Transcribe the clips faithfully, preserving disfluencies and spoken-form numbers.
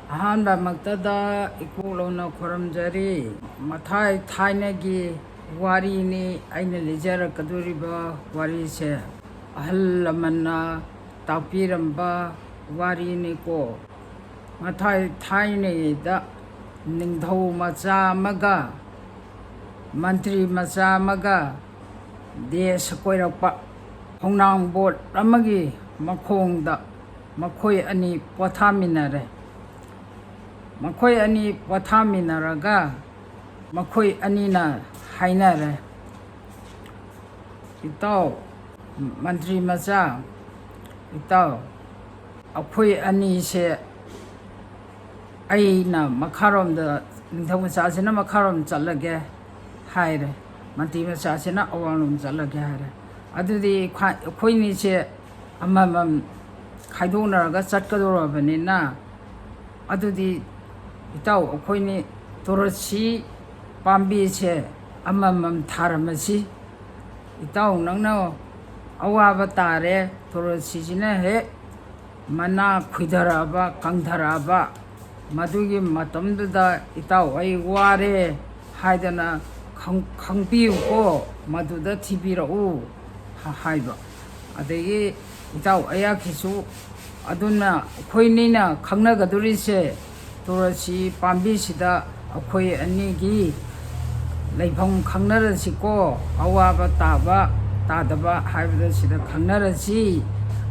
ꯑꯍꯥꯟꯕꯃꯛꯇꯗ ꯏꯀꯣꯛꯂꯧꯅ ꯈꯨꯔꯨꯝꯖꯔꯤ꯫ ꯃꯊꯥꯏ ꯊꯥꯏꯅꯒꯤ ꯋꯥꯔꯤꯅꯤ ꯑꯩꯅ ꯂꯤꯖꯔꯛꯀꯗꯣꯔꯤꯕ ꯋꯥꯔꯤꯁꯦ꯫ ꯑꯍꯜ ꯂꯃꯟꯅ ꯇꯥꯛꯄꯤꯔꯝꯕ ꯋꯥꯔꯤꯅꯤꯀꯣ꯫ ꯃꯊꯥꯏ ꯊꯥꯏꯅꯉꯩꯗ ꯅꯤꯡꯊꯧ ꯃꯆꯥ ꯑꯃꯒ ꯃꯟꯇ꯭ꯔꯤ ꯃꯆꯥ ꯑꯃꯒ ꯗꯦꯁ ꯀꯣꯏꯔꯛꯄ꯫ ꯈꯣꯡꯅꯥꯡ ꯕꯣꯠ ꯑꯃꯒꯤ ꯃꯈꯣꯡꯗ ꯃꯈꯣꯏ ꯑꯅꯤ ꯄꯣꯊꯥꯃꯤꯟꯅꯔꯦ꯫ ꯃꯈꯣꯏ ꯑꯅꯤ ꯄꯣꯊꯥꯃꯤꯟꯅꯔꯒ ꯃꯈꯣꯏ ꯑꯅꯤꯅ ꯍꯥꯏꯅꯔꯦ, "ꯏꯇꯥꯎ, ꯃꯟꯇ꯭ꯔꯤ ꯃꯆꯥ, ꯏꯇꯥꯎ, ꯑꯩꯈꯣꯏ ꯑꯅꯤꯁꯦ, ꯑꯩꯅ ꯃꯈꯥꯔꯣꯝꯗ, ꯅꯤꯡꯊꯧ ꯃꯆꯥꯁꯤꯅ ꯃꯈꯥꯔꯣꯝ ꯆꯠꯂꯒꯦ ꯍꯥꯏꯔꯦ, ꯃꯟꯇ꯭ꯔꯤ ꯃꯆꯥꯁꯤꯅ ꯑꯋꯥꯡꯂꯣꯝ ꯆꯠꯂꯒꯦ ꯍꯥꯏꯔꯦ꯫ ꯑꯗꯨꯗꯤ ꯈ꯭ꯋꯥ-, ꯑꯩꯈꯣꯏꯅꯤꯁꯦ ꯑꯃꯃꯝ ꯈꯥꯏꯗꯣꯛꯅꯔꯒ ꯆꯠꯀꯗꯧꯔꯕꯅꯤꯅ, ꯑꯗꯨꯗꯤ ꯏꯇꯥꯎ, ꯑꯩꯈꯣꯏꯅꯤ ꯇꯨꯔꯁꯤ ꯄꯥꯝꯕꯤꯁꯦ ꯑꯃꯃꯝ ꯊꯥꯔꯝꯃꯁꯤ꯫ ꯏꯇꯥꯎ, ꯅꯪꯅ ꯑꯋꯥꯕ ꯇꯥꯔꯦ, ꯇꯨꯔꯁꯤꯁꯤꯅ ꯍꯦꯛ ꯃꯅꯥ ꯈꯨꯏꯊꯔꯛꯑꯕ, ꯀꯪꯊꯔꯛꯑꯕ, ꯃꯗꯨꯒꯤ ꯃꯇꯝꯗꯨꯗ ꯏꯇꯥꯎ ꯑꯩ ꯋꯥꯔꯦ ꯍꯥꯏꯗꯅ ꯈꯪ-, ꯈꯪꯕꯤꯌꯨꯀꯣ, ꯃꯗꯨꯗ ꯊꯤꯕꯤꯔꯛꯎ" ꯍꯥꯏꯕ꯫ ꯑꯗꯒꯤ ꯏꯇꯥꯎ ꯑꯩꯍꯥꯛꯀꯤꯁꯨ, ꯑꯗꯨꯅ ꯑꯩꯈꯣꯏꯅꯤꯅ ꯈꯪꯅꯒꯗꯣꯔꯤꯁꯦ ꯇꯨꯔꯁꯤ ꯄꯥꯝꯕꯤꯁꯤꯗ ꯑꯩꯈꯣꯏ ꯑꯅꯤꯒꯤ ꯂꯩꯐꯝ ꯈꯪꯅꯔꯁꯤꯀꯣ, ꯑꯋꯥꯕ ꯇꯥꯕ ꯇꯥꯗꯕ ꯍꯥꯏꯕꯗꯣ ꯁꯤꯗ ꯈꯪꯅꯔꯁꯤ,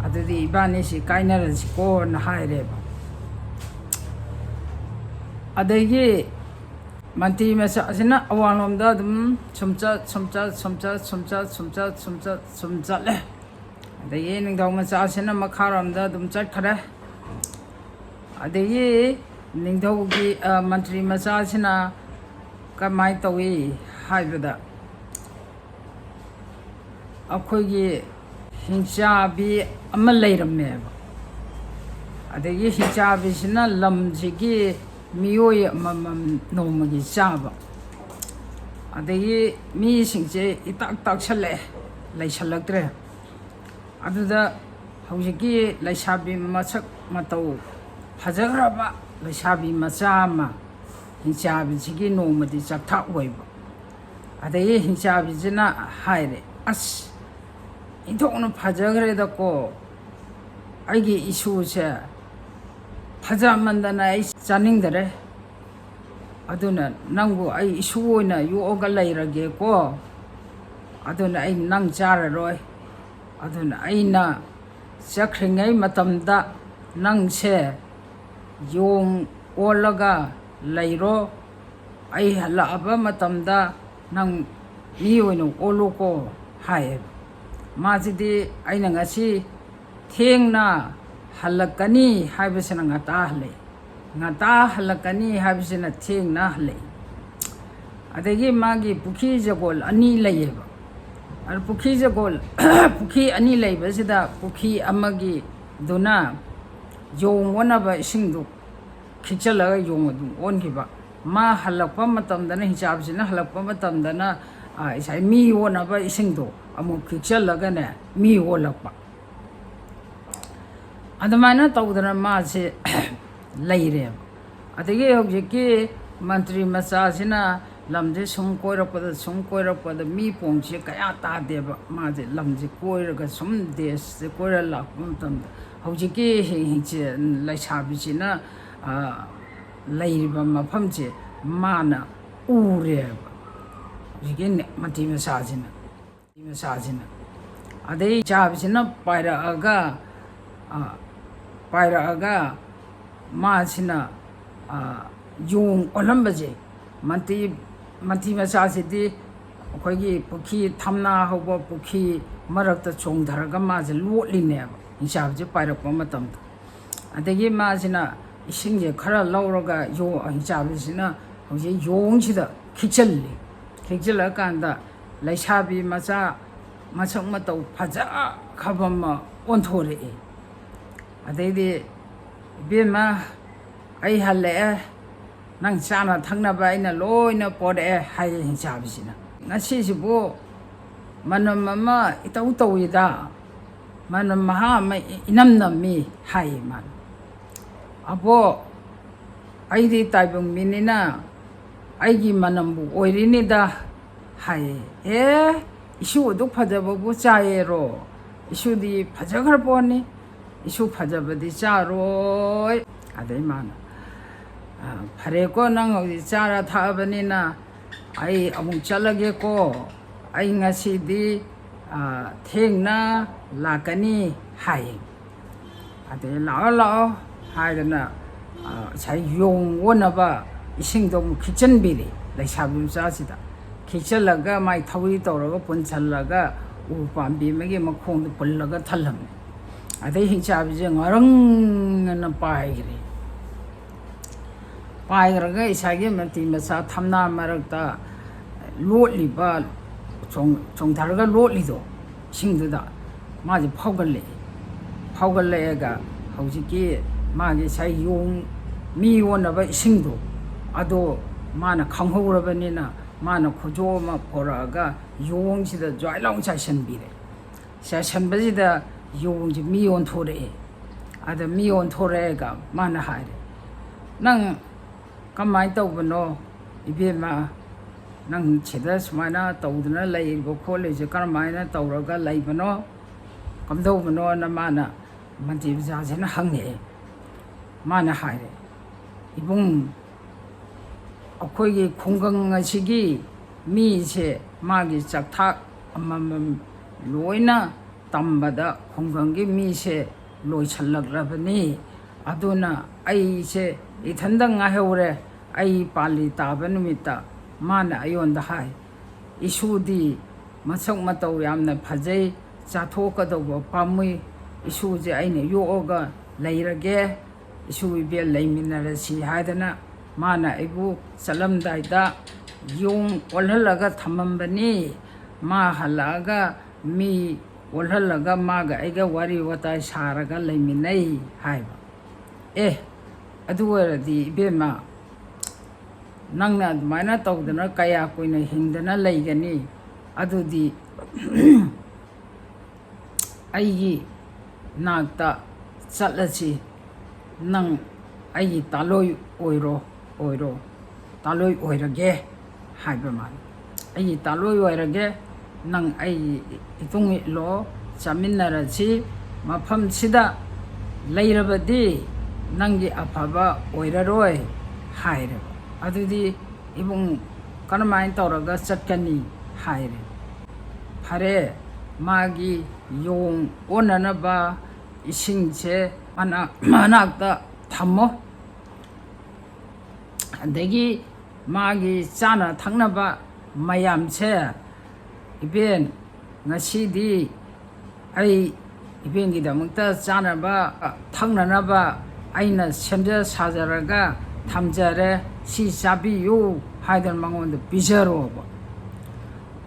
ꯑꯗꯨꯗꯤ ꯏꯕꯥꯅꯤꯁꯤ ꯀꯥꯏꯅꯔꯁꯤꯀꯣꯅ ꯍꯥꯏꯔꯦꯕ꯫ ꯑꯗꯒꯤ ꯃꯟꯇ꯭ꯔꯤ ꯃꯆꯥꯁꯤꯅ ꯑꯋꯥꯡꯂꯣꯝꯗ ꯑꯗꯨꯝ ꯁꯨꯝ ꯆꯠ, ꯁꯨꯝ ꯆꯠ, ꯁꯨꯝ ꯆꯠ, ꯁꯨꯝ ꯆꯠ, ꯁꯨꯝ ꯆꯠ, ꯁꯨꯝ ꯆꯠ, ꯁꯨꯝ ꯆꯠꯂꯦ꯫ ꯑꯗꯒꯤ ꯅꯤꯡꯊꯧ ꯃꯆꯥꯁꯤꯅ ꯃꯈꯥꯔꯣꯝꯗ ꯑꯗꯨꯝ ꯆꯠꯈ꯭ꯔꯦ꯫ ꯑꯗꯒꯤ ꯅꯤꯡꯊꯧꯒꯤ, ꯑ, ꯃꯟꯇ꯭ꯔꯤ ꯃꯆꯥꯁꯤꯅ ꯀꯃꯥꯏꯅ ꯇꯧꯏ ꯍꯥꯏꯕꯗ, ꯑꯩꯈꯣꯏꯒꯤ ꯍꯤꯡꯆꯥꯕꯤ ꯑꯃ ꯂꯩꯔꯝꯃꯦꯕ꯫ ꯑꯗꯒꯤ ꯍꯤꯡꯆꯥꯕꯤꯁꯤꯅ ꯂꯝꯁꯤꯒꯤ ꯃꯤꯑꯣꯏ ꯑꯃꯃꯝ ꯅꯣꯡꯃꯒꯤ ꯆꯥꯕ꯫ ꯑꯗꯒꯤ ꯃꯤꯁꯤꯡꯁꯦ ꯏꯇꯥꯛ ꯇꯥꯛꯁꯜꯂꯛꯑꯦ, ꯂꯩꯁꯜꯂꯛꯇ꯭ꯔꯦ꯫ ꯑꯗꯨꯗ ꯍꯧꯖꯤꯛꯀꯤ ꯂꯩꯁꯥꯕꯤ ꯃꯁꯛ ꯃꯇꯧ ꯐꯖꯈ꯭ꯔꯕ ꯂꯩꯁꯥꯕꯤ ꯃꯆꯥ ꯑꯃ ꯍꯤꯡꯆꯥꯕꯤꯁꯤꯒꯤ ꯅꯣꯡꯃꯗꯤ ꯆꯥꯛꯊꯥꯛꯑꯣꯏꯕ꯫ ꯑꯗꯒꯤ ꯍꯤꯡꯆꯥꯕꯤꯁꯤꯅ ꯍꯥꯏꯔꯦ, "ꯑꯁ, ꯏꯟꯊꯣꯛꯅ ꯐꯖꯈ꯭ꯔꯦꯗꯀꯣ, ꯑꯩꯒꯤ ꯏꯁꯨꯁꯦ ꯐꯖꯃꯟꯗꯅ ꯑꯩ ꯆꯥꯅꯤꯡꯗꯔꯦ꯫ ꯑꯗꯨꯅ ꯅꯪꯕꯨ ꯑꯩ ꯏꯁꯨ ꯑꯣꯏꯅ ꯌꯣꯛꯑꯒ ꯂꯩꯔꯒꯦꯀꯣ꯫ ꯑꯗꯨꯅ ꯑꯩ ꯅꯪ ꯆꯥꯔꯔꯣꯏ꯫ ꯑꯗꯨꯅ ꯑꯩꯅ ꯆꯠꯈ꯭ꯔꯤꯉꯩ ꯃꯇꯝꯗ ꯅꯪꯁꯦ ꯌꯣꯡ ꯑꯣꯜꯂꯒ ꯂꯩꯔꯣ꯫ ꯑꯩ ꯍꯜꯂꯛꯑꯕ ꯃꯇꯝꯗ ꯅꯪ ꯃꯤ ꯑꯣꯏꯅ ꯑꯣꯜꯂꯨꯀꯣ" ꯍꯥꯏꯌꯦꯕ꯫ ꯃꯥꯁꯤꯗꯤ ꯑꯩꯅ ꯉꯁꯤ ꯊꯦꯡꯅ ꯍꯜꯂꯛꯀꯅꯤ ꯍꯥꯏꯕꯁꯤꯅ ꯉꯟꯇꯥ ꯍꯜꯂꯛꯏ, ꯉꯟꯇꯥ ꯍꯜꯂꯛꯀꯅꯤ ꯍꯥꯏꯕꯁꯤꯅ ꯊꯦꯡꯅ ꯍꯜꯂꯛꯏ꯫ ꯑꯗꯒꯤ ꯃꯥꯒꯤ ꯄꯨꯈ꯭ꯔꯤ ꯖꯒꯣꯜ ꯑꯅꯤ ꯂꯩꯌꯦꯕ꯫ ꯑꯗꯨ ꯄꯨꯈ꯭ꯔꯤ ꯖꯒꯣꯜ, ꯄꯨꯈ꯭ꯔꯤ ꯑꯅꯤ ꯂꯩꯕꯁꯤꯗ ꯄꯨꯈ꯭ꯔꯤ ꯑꯃꯒꯤꯗꯨꯅ ꯌꯣꯡ ꯑꯣꯟꯅꯕ ꯏꯁꯤꯡꯗꯨ ꯈꯤꯛꯆꯜꯂꯒ ꯌꯣꯡ ꯑꯗꯨꯝ ꯑꯣꯟꯈꯤꯕ꯫ ꯃꯥ ꯍꯜꯂꯛꯄ ꯃꯇꯝꯗꯅ, ꯍꯤꯡꯆꯥꯕꯤꯁꯤꯅ ꯍꯜꯂꯛꯄ ꯃꯇꯝꯗꯅ, ꯑ, ꯉꯁꯥꯏ ꯃꯤ ꯑꯣꯟꯅꯕ ꯏꯁꯤꯡꯗꯣ ꯑꯃꯨꯛ ꯈꯤꯛꯆꯜꯂꯒꯅꯦ, ꯃꯤ ꯑꯣꯜꯂꯛꯄ꯫ ꯑꯗꯨꯃꯥꯏꯅ ꯇꯧꯗꯅ ꯃꯥꯁꯦ ꯂꯩꯔꯦꯕ꯫ ꯑꯗꯒꯤ ꯍꯧꯖꯤꯛꯀꯤ ꯃꯟꯇ꯭ꯔꯤ ꯃꯆꯥꯁꯤꯅ ꯂꯝꯁꯦ ꯁꯨꯝ ꯀꯣꯏꯔꯛꯄꯗ, ꯁꯨꯝ ꯀꯣꯏꯔꯛꯄꯗ ꯃꯤ ꯄꯣꯡꯁꯦ ꯀꯌꯥ ꯇꯥꯗꯦꯕ꯫ ꯃꯥꯁꯦ ꯂꯝꯁꯦ ꯀꯣꯏꯔꯒ ꯁꯨꯝ ꯗꯦꯁꯁꯦ ꯀꯣꯏꯔ ꯂꯥꯛꯄ ꯃꯇꯝꯗ ꯍꯧꯖꯤꯛꯀꯤ ꯍꯤ-, ꯍꯤꯡꯆꯦ-, ꯂꯩꯁꯥꯕꯤꯁꯤꯅ, ꯑ, ꯂꯩꯔꯤꯕ ꯃꯐꯝꯁꯦ ꯃꯥꯅ ꯎꯔꯦꯕ꯫ ꯍꯧꯖꯤꯛꯀꯤ ꯅꯦ-, ꯃꯟꯇ꯭ꯔꯤ ꯃꯆꯥꯁꯤꯅ꯫ ꯃꯆꯥꯁꯤꯅ꯫ ꯑꯗꯩ ꯍꯤꯡꯆꯥꯕꯤꯁꯤꯅ ꯄꯥꯏꯔꯛꯑꯒ, ꯑ, ꯄꯥꯏꯔꯛꯑꯒ ꯃꯥꯁꯤꯅ, ꯑ, ꯌꯣꯡ ꯑꯣꯜꯂꯝꯕꯁꯦ, ꯃꯟꯇ꯭ꯔꯤ, ꯃꯟꯇ꯭ꯔꯤ ꯃꯆꯥꯁꯤꯗꯤ ꯑꯩꯈꯣꯏꯒꯤ ꯄꯨꯈ꯭ꯔꯤ, ꯊꯝꯅꯥ ꯍꯧꯕ ꯄꯨꯈ꯭ꯔꯤ ꯃꯔꯛꯇ ꯆꯣꯡꯊꯔꯒ ꯃꯥꯁꯦ ꯂꯣꯠꯂꯤꯅꯦꯕ, ꯍꯤꯡꯆꯥꯕꯤꯁꯦ ꯄꯥꯏꯔꯛꯄ ꯃꯇꯝꯗ꯫ ꯑꯗꯒꯤ ꯃꯥꯁꯤꯅ ꯏꯁꯤꯡꯁꯦ ꯈꯔ ꯂꯧꯔꯒ ꯌꯣ-, ꯍꯤꯡꯆꯥꯕꯤꯁꯤꯅ ꯍꯧꯖꯤꯛ ꯌꯣꯡꯁꯤꯗ ꯈꯤꯛꯆꯜꯂꯤ꯫ ꯈꯤꯛꯆꯜꯂꯀꯥꯟꯗ ꯂꯩꯁꯥꯕꯤ ꯃꯆꯥ ꯃꯁꯛ ꯃꯇꯧ ꯐꯖꯈ꯭ꯔꯕ ꯑꯃ ꯑꯣꯟꯊꯣꯔꯛꯑꯦ꯫ ꯑꯗꯩꯗꯤ, "ꯏꯕꯦꯝꯃ, ꯑꯩ ꯍꯜꯂꯛꯑꯦ, ꯅꯪ ꯆꯥꯅ ꯊꯛꯅꯕ ꯑꯩꯅ ꯂꯣꯏꯅ ꯄꯣꯔꯛꯑꯦ" ꯍꯥꯏꯌꯦ ꯍꯤꯡꯆꯥꯕꯤꯁꯤꯅ꯫ "ꯉꯁꯤꯁꯤꯕꯨ ꯃꯅꯝ ꯑꯃ ꯏꯇꯧ ꯇꯧꯏꯗ, ꯃꯅꯝ ꯃꯍꯥ ꯑꯃ ꯏ-, ꯏꯅꯝ ꯅꯝꯃꯤ" ꯍꯥꯏꯌꯦ ꯃꯥꯅ꯫ "ꯑꯕꯣꯛ, ꯑꯩꯗꯤ ꯇꯥꯏꯕꯪ ꯃꯤꯅꯤꯅ ꯑꯩꯒꯤ ꯃꯅꯝꯕꯨ ꯑꯣꯏꯔꯤꯅꯤꯗ ꯍꯥꯏꯌꯦ꯫ ꯑꯦ, ꯏꯁꯨ ꯑꯗꯨꯛ ꯐꯖꯕꯕꯨ ꯆꯥꯏꯌꯦꯔꯣ? ꯏꯁꯨꯗꯤ ꯐꯖꯈ꯭ꯔ ꯄꯣꯠꯅꯤ, ꯏꯁꯨ ꯐꯖꯕꯗꯤ ꯆꯥꯔꯣꯏ꯫ ꯑꯗꯩ ꯃꯥꯅ, "ꯑ, ꯐꯔꯦꯀꯣ, ꯅꯪ ꯍꯧꯖꯤꯛ ꯆꯥꯔ ꯊꯛꯑꯕꯅꯤꯅ ꯑꯩ ꯑꯃꯨꯛ ꯆꯠꯂꯒꯦꯀꯣ, ꯑꯩ ꯉꯁꯤꯗꯤ, ꯑ, ꯊꯦꯡꯅ ꯂꯥꯛꯀꯅꯤ" ꯍꯥꯏꯌꯦ꯫ ꯑꯗꯩ "ꯂꯥꯛꯑꯣ, ꯂꯥꯛꯑꯣ" ꯍꯥꯏꯗꯅ, ꯑ, ꯉꯁꯥꯏ ꯌꯣꯡ ꯑꯣꯟꯅꯕ ꯏꯁꯤꯡꯗꯣ ꯑꯃꯨꯛ ꯈꯤꯛꯆꯟꯕꯤꯔꯦ ꯂꯩꯁꯥꯕꯤ ꯃꯆꯥꯁꯤꯗ꯫ ꯈꯤꯛꯆꯜꯂꯒ ꯃꯥꯏ ꯊꯧꯔꯤ ꯇꯧꯔꯒ ꯄꯨꯟꯁꯜꯂꯒ ꯎ ꯄꯥꯝꯕꯤ ꯑꯃꯒꯤ ꯃꯈꯣꯡꯗ ꯄꯨꯜꯂꯒ ꯊꯜꯂꯝꯃꯦ꯫ ꯑꯗꯩ ꯍꯤꯡꯆꯥꯕꯤꯁꯦ ꯉꯔꯪ ꯑꯅ ꯄꯥꯏꯈ꯭ꯔꯦ꯫ ꯄꯥꯏꯈ꯭ꯔꯒ ꯏꯁꯥꯒꯤ ꯃꯇꯤ ꯃꯆꯥ ꯊꯝꯅꯥ ꯃꯔꯛꯇ ꯂꯣꯠꯂꯤꯕ, ꯆꯣꯡ-, ꯆꯣꯡꯊꯔꯒ ꯂꯣꯠꯂꯤꯗꯣ, ꯏꯁꯤꯡꯗꯨꯗ ꯃꯥꯁꯦ ꯐꯥꯎꯒꯠꯂꯛꯑꯦ꯫ ꯐꯥꯎꯒꯠꯂꯛꯑꯒ ꯍꯧꯖꯤꯛꯀꯤ ꯃꯥꯒꯤ ꯉꯁꯥꯏ ꯌꯣꯡ, ꯃꯤ ꯑꯣꯟꯅꯕ ꯏꯁꯤꯡꯗꯣ, ꯑꯗꯣ ꯃꯥꯅ ꯈꯪꯍꯧꯔꯕꯅꯤꯅ ꯃꯥꯅ ꯈꯨꯖꯣꯞ ꯑꯃ ꯄꯣꯔꯛꯑꯒ ꯌꯣꯡꯁꯤꯗ ꯖ꯭ꯋꯥꯏ ꯂꯥꯎ ꯆꯥꯏꯁꯟꯕꯤꯔꯦ꯫ ꯆꯥꯏꯁꯟꯕꯁꯤꯗ ꯌꯣꯡꯁꯦ ꯃꯤ ꯑꯣꯟꯊꯣꯔꯛꯑꯦ꯫ ꯑꯗ ꯃꯤ ꯑꯣꯟꯊꯣꯔꯛꯑꯒ ꯃꯥꯅ ꯍꯥꯏꯔꯦ, "ꯅꯪ ꯀꯃꯥꯏꯅ ꯇꯧꯕꯅꯣ ꯏꯕꯦꯝꯃ? ꯅꯪ ꯁꯤꯗ ꯁꯨꯃꯥꯏꯅ ꯇꯧꯗꯅ ꯂꯩꯔꯤꯕ ꯈꯣꯠꯂꯤꯁꯦ ꯀꯔꯝꯍꯥꯏꯅ ꯇꯧꯔꯒ ꯂꯩꯕꯅꯣ? ꯀꯝꯗꯧꯕꯅꯣꯅ?" ꯃꯥꯅ ꯃꯟꯇ꯭ꯔꯤ ꯃꯆꯥꯁꯤꯅ ꯍꯪꯉꯛꯑꯦ꯫ ꯃꯥꯅ ꯍꯥꯏꯔꯦ, "ꯏꯕꯨꯡ, ꯑꯩꯈꯣꯏꯒꯤ ꯈꯨꯡꯒꯪ ꯑꯁꯤꯒꯤ ꯃꯤꯁꯦ ꯃꯥꯒꯤ ꯆꯥꯛꯊꯥꯛ ꯑꯃꯃꯝ ꯂꯣꯏꯅ ꯇꯝꯕꯗ ꯈꯨꯡꯒꯪꯒꯤ ꯃꯤꯁꯦ ꯂꯣꯏꯁꯤꯜꯂꯛꯂꯕꯅꯤ꯫ ꯑꯗꯨꯅ ꯑꯩꯁꯦ ꯏꯊꯟꯗ ꯉꯥꯏꯍꯧꯔꯦ꯫ ꯑꯩ ꯄꯥꯜꯂꯤ ꯇꯥꯕ ꯅꯨꯃꯤꯠꯇ ꯃꯥꯅ ꯑꯩꯉꯣꯟꯗ ꯍꯥꯏ, 'ꯏꯁꯨꯗꯤ ꯃꯁꯛ ꯃꯇꯧ ꯌꯥꯝꯅ ꯐꯖꯩ, ꯆꯥꯊꯣꯛꯀꯗꯧꯕ ꯄꯥꯝꯃꯨꯏ, ꯏꯁꯨꯁꯦ ꯑꯩꯅ ꯌꯣꯛꯑꯒ ꯂꯩꯔꯒꯦ, ꯏꯁꯨ ꯏꯕꯦꯜ ꯂꯩꯃꯤꯟꯅꯔꯁꯤ' ꯍꯥꯏꯗꯅ ꯃꯥꯅ ꯑꯩꯕꯨ ꯆꯠꯂꯝꯗꯥꯏꯗ ꯌꯣꯡ ꯑꯣꯜꯍꯜꯂꯒ ꯊꯝꯃꯝꯕꯅꯤ꯫ ꯃꯥ ꯍꯜꯂꯛꯑꯒ ꯃꯤ ꯑꯣꯜꯍꯜꯂꯒ ꯃꯥꯒ ꯑꯩꯒ ꯋꯥꯔꯤ ꯋꯥꯇꯥꯏ ꯁꯥꯔꯒ ꯂꯩꯃꯤꯟꯅꯩ" ꯍꯥꯏꯕ꯫ "ꯑꯦ, ꯑꯗꯨ ꯑꯣꯏꯔꯗꯤ ꯏꯕꯦꯝꯃ, ꯅꯪꯅ ꯑꯗꯨꯃꯥꯏꯅ ꯇꯧꯗꯅ ꯀꯌꯥ ꯀꯨꯏꯅ ꯍꯤꯡꯗꯅ ꯂꯩꯒꯅꯤ? ꯑꯗꯨꯗꯤ ꯑꯩꯒꯤ ꯅꯥꯛꯇ ꯆꯠꯂꯁꯤ, ꯅꯪ ꯑꯩꯒꯤ ꯇꯥꯂꯣꯏ ꯑꯣꯏꯔꯣ, ꯑꯣꯏꯔꯣ, ꯇꯥꯂꯣꯏ ꯑꯣꯏꯔꯒꯦ ꯍꯥꯏꯕ ꯃꯥꯅꯤ꯫ "ꯑꯩꯒꯤ ꯇꯥꯂꯣꯏ ꯑꯣꯏꯔꯒꯦ, ꯅꯪ ꯑꯩꯒꯤ ꯏꯇꯨꯡ ꯏꯜꯂꯣ, ꯆꯥꯃꯤꯟꯅꯔꯁꯤ, ꯃꯐꯝꯁꯤꯗ ꯂꯩꯔꯕꯗꯤ ꯅꯪꯒꯤ ꯑꯐꯕ ꯑꯣꯏꯔꯔꯣꯏ" ꯍꯥꯏꯔꯦꯕ꯫ ꯑꯗꯨꯗꯤ ꯏꯕꯨꯡ ꯀꯔꯝꯍꯥꯏꯅ ꯇꯧꯔꯒ ꯆꯠꯀꯅꯤ ꯍꯥꯏꯔꯦ꯫ "ꯐꯔꯦ, ꯃꯥꯒꯤ ꯌꯣꯡ ꯑꯣꯟꯅꯅꯕ ꯏꯁꯤꯡꯁꯦ ꯃꯅꯥ-, ꯃꯅꯥꯛꯇ ꯊꯝꯃꯣ꯫ ꯑꯗꯒꯤ ꯃꯥꯒꯤ ꯆꯥꯅ ꯊꯛꯅꯕ ꯃꯌꯥꯝꯁꯦ, ꯏꯕꯦꯟ, ꯉꯁꯤꯗꯤ ꯑꯩ ꯏꯕꯦꯟꯒꯤꯗꯃꯛꯇ ꯆꯥꯅꯕ ꯊꯛꯅꯅꯕ ꯑꯩꯅ ꯁꯦꯝꯖ ꯁꯥꯖꯔꯒ ꯊꯝꯖꯔꯦ, ꯁꯤ ꯆꯥꯕꯤꯌꯨ" ꯍꯥꯏꯗꯅ ꯃꯉꯣꯟꯗ ꯄꯤꯖꯔꯣꯕ꯫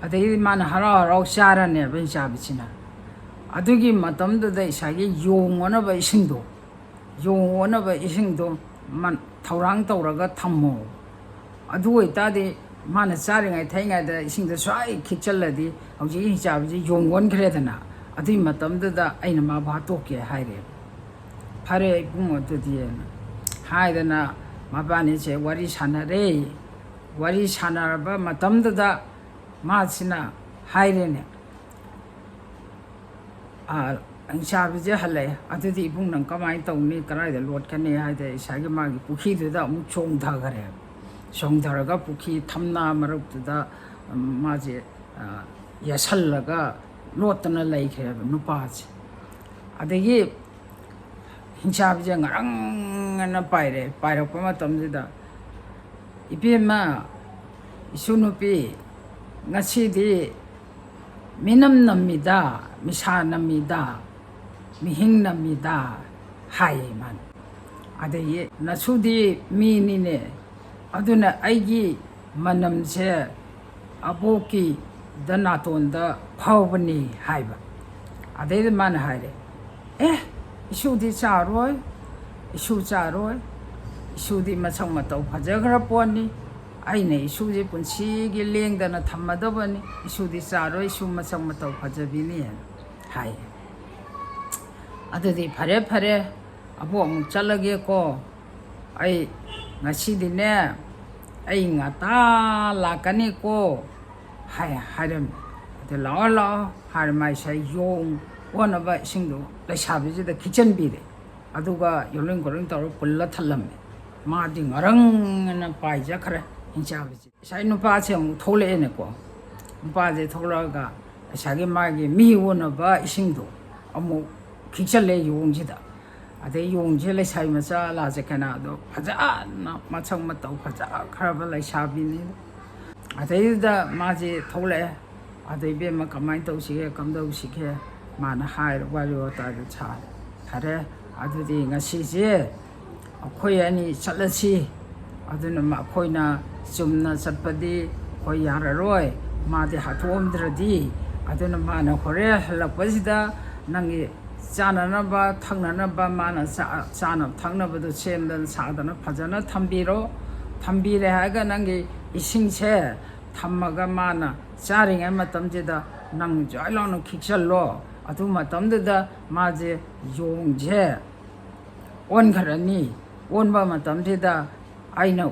ꯑꯗꯩꯗꯤ ꯃꯥꯅ ꯍꯔꯥꯎ ꯍꯔꯥꯎ ꯆꯥꯔꯅꯦꯕ ꯍꯤꯡꯆꯥꯕꯤꯁꯤꯅ꯫ ꯑꯗꯨꯒꯤ ꯃꯇꯝꯗꯨꯗ ꯉꯁꯥꯏꯒꯤ ꯌꯣꯡ ꯑꯣꯟꯅꯕ ꯏꯁꯤꯡꯗꯣ, ꯌꯣꯡ ꯑꯣꯟꯅꯕ ꯏꯁꯤꯡꯗꯣ ꯃꯟ-, ꯊꯧꯔꯥꯡ ꯇꯧꯔꯒ ꯊꯝꯃꯣ꯫ ꯑꯗꯨ ꯑꯣꯏꯇꯥꯔꯗꯤ ꯃꯥꯅ ꯆꯥꯔꯤꯉꯩ ꯊꯛꯏꯉꯩꯗ ꯏꯁꯤꯡꯗ ꯁ꯭ꯋꯥꯏ ꯈꯤꯛꯆꯜꯂꯗꯤ ꯍꯧꯖꯤꯛꯀꯤ ꯍꯤꯡꯆꯥꯕꯤꯁꯦ ꯌꯣꯡ ꯑꯣꯟꯈ꯭ꯔꯦꯗꯅ꯫ ꯑꯗꯨꯒꯤ ꯃꯇꯝꯗꯨꯗ ꯑꯩꯅ ꯃꯥꯕꯨ ꯍꯥꯠꯇꯣꯛꯀꯦ ꯍꯥꯏꯔꯦ꯫ "ꯐꯔꯦ ꯏꯕꯨꯡꯉꯣ, ꯑꯗꯨꯗꯤꯅ" ꯍꯥꯏꯗꯅ ꯃꯕꯥꯅꯤꯁꯦ ꯋꯥꯔꯤ ꯁꯥꯟꯅꯔꯦ꯫ ꯋꯥꯔꯤ ꯁꯥꯟꯅꯔꯕ ꯃꯇꯝꯗꯨꯗ ꯃꯥꯁꯤꯅ ꯍꯥꯏꯔꯦꯅꯦ, ꯑ, ꯍꯤꯡꯆꯥꯕꯤꯁꯦ ꯍꯜꯂꯛꯑꯦ꯫ "ꯑꯗꯨꯗꯤ ꯏꯕꯨꯡ, ꯅꯪ ꯀꯃꯥꯏꯅ ꯇꯧꯅꯤ? ꯀꯗꯥꯏꯗ ꯂꯣꯠꯀꯅꯤ?" ꯍꯥꯏꯗ ꯉꯁꯥꯏꯒꯤ ꯃꯥꯒꯤ ꯄꯨꯈ꯭ꯔꯤꯗꯨꯗ ꯑꯃꯨꯛ ꯆꯣꯡꯊꯈꯔꯦꯕ꯫ ꯆꯣꯡꯊꯔꯒ ꯄꯨꯈ꯭ꯔꯤ ꯊꯝꯅꯥ ꯃꯔꯛꯇꯨꯗ, ꯎꯝ, ꯃꯥꯁꯦ, ꯑ, ꯌꯦꯠꯁꯜꯂꯒ ꯂꯣꯠꯇꯅ ꯂꯩꯈ꯭ꯔꯦꯕ ꯅꯨꯄꯥꯁꯦ꯫ ꯑꯗꯒꯤ ꯍꯤꯡꯆꯥꯕꯤꯁꯦ ꯉꯔꯪ ꯍꯥꯏꯅ ꯄꯥꯏꯔꯦ꯫ ꯄꯥꯏꯔꯛꯄ ꯃꯇꯝꯁꯤꯗ, "ꯏꯕꯦꯝꯃ, ꯏꯁꯨ ꯅꯨꯄꯤ, ꯉꯁꯤꯗꯤ ꯃꯤꯅꯝ ꯅꯝꯃꯤꯗ, ꯃꯤꯁꯥ ꯅꯝꯃꯤꯗ, ꯃꯤꯍꯤꯡ ꯅꯝꯃꯤꯗ" ꯍꯥꯏꯌꯦ ꯃꯥꯅ꯫ ꯑꯗꯒꯤ, "ꯅꯁꯨꯗꯤ ꯃꯤꯅꯤꯅꯦ, ꯑꯗꯨꯅ ꯑꯩꯒꯤ ꯃꯅꯝꯁꯦ ꯑꯕꯣꯛꯀꯤꯗ ꯅꯥꯇꯣꯟꯗ ꯐꯥꯎꯕꯅꯤ" ꯍꯥꯏꯕ꯫ ꯑꯗꯩꯗ ꯃꯥꯅ ꯍꯥꯏꯔꯦ, "ꯑꯦ, ꯏꯁꯨꯗꯤ ꯆꯥꯔꯣꯏ, ꯏꯁꯨ ꯆꯥꯔꯣꯏ, ꯏꯁꯨꯗꯤ ꯃꯁꯛ ꯃꯇꯧ ꯐꯖꯈ꯭ꯔ ꯄꯣꯠꯅꯤ, ꯑꯩꯅ ꯏꯁꯨꯁꯦ ꯄꯨꯟꯁꯤꯒꯤ ꯂꯦꯡꯗꯅ ꯊꯝꯃꯗꯕꯅꯤ, ꯏꯁꯨꯗꯤ ꯆꯥꯔꯣꯏ, ꯏꯁꯨ ꯃꯁꯛ ꯃꯇꯧ ꯐꯖꯕꯤꯅꯤ" ꯍꯥꯏ꯫ "ꯑꯗꯨꯗꯤ ꯐꯔꯦ, ꯐꯔꯦ, ꯑꯕꯣꯛ ꯑꯃꯨꯛ ꯆꯠꯂꯒꯦꯀꯣ, "ꯑꯩ ꯉꯁꯤꯗꯤꯅꯦ, ꯑꯩ ꯉꯟꯇꯥ ꯂꯥꯛꯀꯅꯤꯀꯣ" ꯍꯥꯏ ꯍꯥꯏꯔꯝꯃꯤ꯫ ꯑꯗꯨ "ꯂꯥꯛꯑꯣ, ꯂꯥꯛꯑꯣ" ꯍꯥꯏꯔ ꯃꯥꯏ ꯁꯥꯏ ꯌꯣꯡ ꯑꯣꯟꯅꯕ ꯏꯁꯤꯡꯗꯣ ꯂꯩꯁꯥꯕꯤꯁꯤꯗ ꯈꯤꯛꯆꯟꯕꯤꯔꯦ꯫ ꯑꯗꯨꯒ ꯌꯣꯂꯤꯡ ꯈꯣꯂꯤꯡ ꯇꯧꯔ ꯄꯨꯜꯂ ꯊꯜꯂꯝꯃꯦ꯫ ꯃꯥꯗꯤ ꯉꯔꯪ ꯑꯅ ꯄꯥꯏꯖꯈ꯭ꯔꯦ ꯍꯤꯡꯆꯥꯕꯤꯁꯦ꯫ ꯉꯁꯥꯏ ꯅꯨꯄꯥꯁꯦ ꯑꯃꯨꯛ ꯊꯣꯛꯂꯛꯑꯦꯅꯦꯀꯣ꯫ ꯅꯨꯄꯥꯁꯦ ꯊꯣꯛꯂꯛꯑꯒ ꯉꯁꯥꯏꯒꯤ ꯃꯥꯒꯤ ꯃꯤ ꯑꯣꯟꯅꯕ ꯏꯁꯤꯡꯗꯣ ꯑꯃꯨꯛ ꯈꯤꯛꯆꯜꯂꯦ ꯌꯣꯡꯁꯤꯗ꯫ ꯑꯗꯩ ꯌꯣꯡꯁꯦ ꯂꯩꯁꯥꯕꯤ ꯃꯆꯥ ꯂꯥꯁꯦ ꯀꯅꯥꯗꯣ ꯐꯖꯅ ꯃꯁꯛ ꯃꯇꯧ ꯐꯖꯈ꯭ꯔꯕ ꯂꯩꯁꯥꯕꯤꯅꯤ꯫ ꯑꯗꯩꯗꯨꯗ ꯃꯥꯁꯦ ꯊꯣꯛꯂꯛꯑꯦ꯫ "ꯑꯗꯣ ꯏꯕꯦꯝꯃ, ꯀꯃꯥꯏꯅ ꯇꯧꯁꯤꯒꯦ, ꯀꯝꯗꯧꯁꯤꯒꯦ?" ꯃꯥꯅ ꯍꯥꯏꯔ ꯋꯥꯔꯤ ꯋꯥꯇꯥꯏꯗꯣ ꯁꯥꯔꯦ꯫ "ꯐꯔꯦ, ꯑꯗꯨꯗꯤ ꯉꯁꯤꯁꯦ ꯑꯩꯈꯣꯏ ꯑꯅꯤ ꯆꯠꯂꯁꯤ꯫ ꯑꯗꯨꯅ ꯃ-, ꯑꯩꯈꯣꯏꯅ ꯆꯨꯝꯅ ꯆꯠꯄꯗꯤ ꯑꯩꯈꯣꯏ ꯌꯥꯔꯔꯣꯏ, ꯃꯥꯗꯤ ꯍꯥꯠꯇꯣꯛꯑꯝꯗ꯭ꯔꯗꯤ꯫ ꯑꯗꯨꯅ ꯃꯥꯅ ꯍꯣꯔꯦꯟ ꯍꯜꯂꯛꯄꯁꯤꯗ ꯅꯪꯒꯤ ꯆꯥꯅꯅꯕ ꯊꯛꯅꯅꯕ ꯃꯥꯅ ꯆꯥ-, ꯆꯥꯅꯕ ꯊꯛꯅꯕꯗꯣ ꯁꯦꯝꯗꯅ ꯁꯥꯗꯅ ꯐꯖꯅ ꯊꯝꯕꯤꯔꯣ꯫ ꯊꯝꯕꯤꯔꯦ ꯍꯥꯏꯔꯒ ꯅꯪꯒꯤ ꯏꯁꯤꯡꯁꯦ ꯊꯝꯃꯒ ꯃꯥꯅ ꯆꯥꯔꯤꯉꯩ ꯃꯇꯝꯁꯤꯗ ꯅꯪ ꯖ꯭ꯋꯥꯏ ꯂꯥꯎꯅ ꯈꯤꯛꯆꯜꯂꯣ꯫ ꯑꯗꯨ ꯃꯇꯝꯗꯨꯗ ꯃꯥꯁꯦ ꯌꯣꯡꯁꯦ ꯑꯣꯟꯈ꯭ꯔꯅꯤ꯫ ꯑꯣꯟꯕ ꯃꯇꯝꯁꯤꯗ ꯑꯩꯅ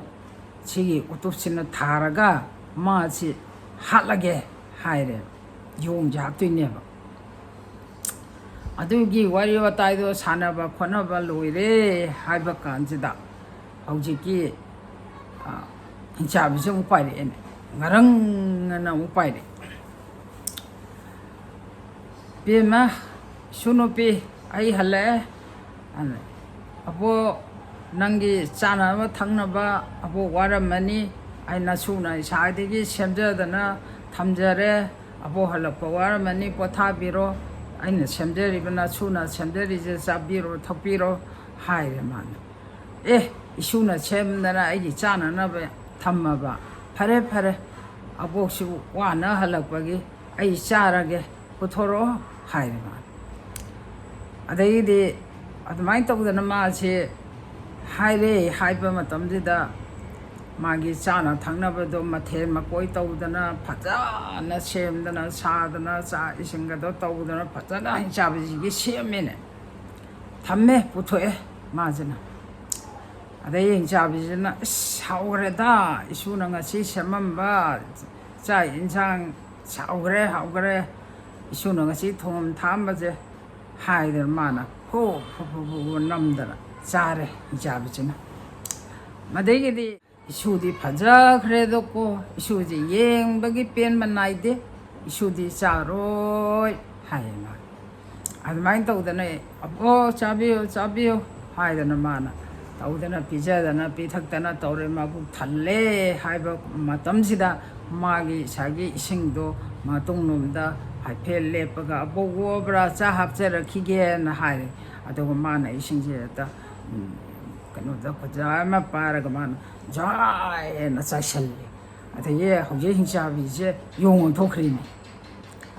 ꯁꯤꯒꯤ ꯎꯇꯨꯞꯁꯤꯅ ꯊꯥꯔꯒ ꯃꯥꯁꯤ ꯍꯥꯠꯂꯒꯦ" ꯍꯥꯏꯔꯦ꯫ ꯌꯣꯡꯁꯦ ꯍꯥꯠꯇꯣꯏꯅꯦꯕ꯫ ꯑꯗꯨꯒꯤ ꯋꯥꯔꯤ ꯋꯥꯇꯥꯏꯗꯣ ꯁꯥꯟꯅꯕ ꯈꯣꯠꯅꯕ ꯂꯣꯏꯔꯦ ꯍꯥꯏꯕ ꯀꯥꯟꯁꯤꯗ ꯍꯧꯖꯤꯛꯀꯤ, ꯑ, ꯍꯤꯡꯆꯥꯕꯤꯁꯦ ꯑꯃꯨꯛ ꯄꯥꯏꯔꯛꯑꯦꯅꯦ꯫ ꯉꯔꯪ ꯑꯅ ꯑꯃꯨꯛ ꯄꯥꯏꯔꯛꯑꯦ꯫ "ꯕꯦꯝꯃ, ꯏꯁꯨ ꯅꯨꯄꯤ, ꯑꯩ ꯍꯜꯂꯛꯑꯦ꯫ ꯑꯗ, ꯑꯕꯣ, ꯅꯪꯒꯤ ꯆꯥꯅꯕ ꯊꯛꯅꯕ ꯑꯕꯣ ꯋꯥꯔꯝꯃꯅꯤ꯫ ꯑꯩ ꯅꯁꯨꯅ ꯏꯁꯥꯗꯒꯤ ꯁꯦꯝꯖꯗꯅ ꯊꯝꯖꯔꯦ꯫ ꯑꯕꯣ ꯍꯜꯂꯛꯄ ꯋꯥꯔꯝꯃꯅꯤ, ꯄꯣꯊꯥꯕꯤꯔꯣ꯫ ꯑꯩꯅ ꯁꯦꯝꯖꯔꯤꯕ, ꯅꯁꯨꯅ ꯁꯦꯝꯖꯔꯤꯁꯦ ꯆꯥꯕꯤꯔꯣ, ꯊꯛꯄꯤꯔꯣ" ꯍꯥꯏꯔꯦ ꯃꯥꯅ꯫ "ꯑꯦ, ꯏꯁꯨꯅ ꯁꯦꯝꯗꯅ ꯑꯩꯒꯤ ꯆꯥꯅꯅꯕ ꯊꯝꯃꯕ? ꯐꯔꯦ, ꯐꯔꯦ, ꯑꯕꯣꯛꯁꯨ ꯋꯥꯅ ꯍꯜꯂꯛꯄꯒꯤ ꯑꯩ ꯆꯥꯔꯒꯦ, ꯄꯨꯊꯣꯔꯛꯑꯣ" ꯍꯥꯏꯔꯦ ꯃꯥꯅ꯫ ꯑꯗꯩꯗꯤ ꯑꯗꯨꯃꯥꯏꯅ ꯇꯧꯗꯅ ꯃꯥꯁꯦ ꯍꯥꯏꯔꯦ꯫ ꯍꯥꯏꯕ ꯃꯇꯝꯗꯨꯗ ꯃꯥꯒꯤ ꯆꯥꯅ ꯊꯛꯅꯕꯗꯣ ꯃꯊꯦꯜ ꯃꯀꯣꯏ ꯇꯧꯗꯅ, ꯐꯖꯅ ꯁꯦꯝꯗꯅ ꯁꯥꯗꯅ, ꯆꯥꯛ ꯏꯁꯤꯡꯒꯗꯣ ꯇꯧꯗꯅ ꯐꯖꯅ ꯍꯤꯡꯆꯥꯕꯤꯁꯤꯒꯤ ꯁꯦꯝꯃꯦꯅꯦ꯫ ꯊꯝꯃꯦ, ꯄꯨꯊꯣꯛꯑꯦ ꯃꯥꯁꯤꯅ꯫ ꯑꯗꯩ ꯍꯤꯡꯆꯥꯕꯤꯁꯤꯅ, "ꯑꯁ, ꯍꯥꯎꯈ꯭ꯔꯦꯗ, ꯏꯁꯨꯅ ꯉꯁꯤ ꯁꯦꯝꯃꯝꯕ ꯆꯥꯛ ꯌꯦꯟꯁꯥꯡ, ꯍꯥꯎꯈ꯭ꯔꯦ, ꯍꯥꯎꯈ꯭ꯔꯦ, ꯏꯁꯨꯅ ꯉꯁꯤ ꯊꯣꯡꯉꯝ ꯊꯥꯛꯑꯝꯕꯁꯦ" ꯍꯥꯏꯗꯅ ꯃꯥꯅ ꯍꯣ ꯍꯣ ꯍꯣ ꯍꯣ ꯍꯣ ꯅꯝꯗꯅ ꯆꯥꯔꯦ ꯍꯤꯡꯆꯥꯕꯤꯁꯤꯅ꯫ ꯃꯗꯒꯤꯗꯤ, "ꯏꯁꯨꯗꯤ ꯐꯖꯈ꯭ꯔꯦꯗꯀꯣ, ꯏꯁꯨꯁꯦ ꯌꯦꯡꯕꯒꯤ ꯄꯦꯟꯕ ꯅꯥꯏꯗꯦ, ꯏꯁꯨꯗꯤ ꯆꯥꯔꯣꯏ" ꯍꯥꯏꯌꯦ ꯃꯥ꯫ ꯑꯗꯨꯃꯥꯏꯅ ꯇꯧꯗꯅ, "ꯑꯕꯣ, ꯆꯥꯕꯤꯌꯨ, ꯆꯥꯕꯤꯌꯨ" ꯍꯥꯏꯗꯅ ꯃꯥꯅ ꯇꯧꯗꯅ, ꯄꯤꯖꯗꯅ ꯄꯤꯊꯛꯇꯅ ꯇꯧꯔꯦ꯫ ꯃꯕꯨꯛ ꯊꯜꯂꯦ ꯍꯥꯏꯕ ꯃꯇꯝꯁꯤꯗ ꯃꯥꯒꯤ ꯉꯁꯥꯏꯒꯤ ꯏꯁꯤꯡꯗꯣ ꯃꯇꯨꯡꯂꯣꯝꯗ ꯍꯥꯏꯐꯦꯠ ꯂꯦꯞꯄꯒ, "ꯑꯕꯣꯛ, ꯑꯣꯕ꯭ꯔꯥ, ꯆꯥ ꯍꯥꯞꯆꯔꯛꯈꯤꯒꯦꯅ" ꯍꯥꯏꯔꯦ꯫ ꯑꯗꯨꯒ ꯃꯥꯅ ꯏꯁꯤꯡꯁꯦ ꯍꯦꯛꯇ, ꯎꯝ, ꯀꯩꯅꯣꯗ ꯈꯨꯖꯥꯏ ꯑꯃ ꯄꯥꯏꯔꯒ ꯃꯥꯅ ꯖꯥꯏꯅ ꯆꯥꯏꯁꯜꯂꯦ꯫ ꯑꯗꯒꯤ ꯍꯧꯖꯤꯛ ꯍꯤꯡꯆꯥꯕꯤꯁꯦ ꯌꯣꯡ ꯑꯣꯟꯊꯣꯛꯈ꯭ꯔꯤꯅꯤ꯫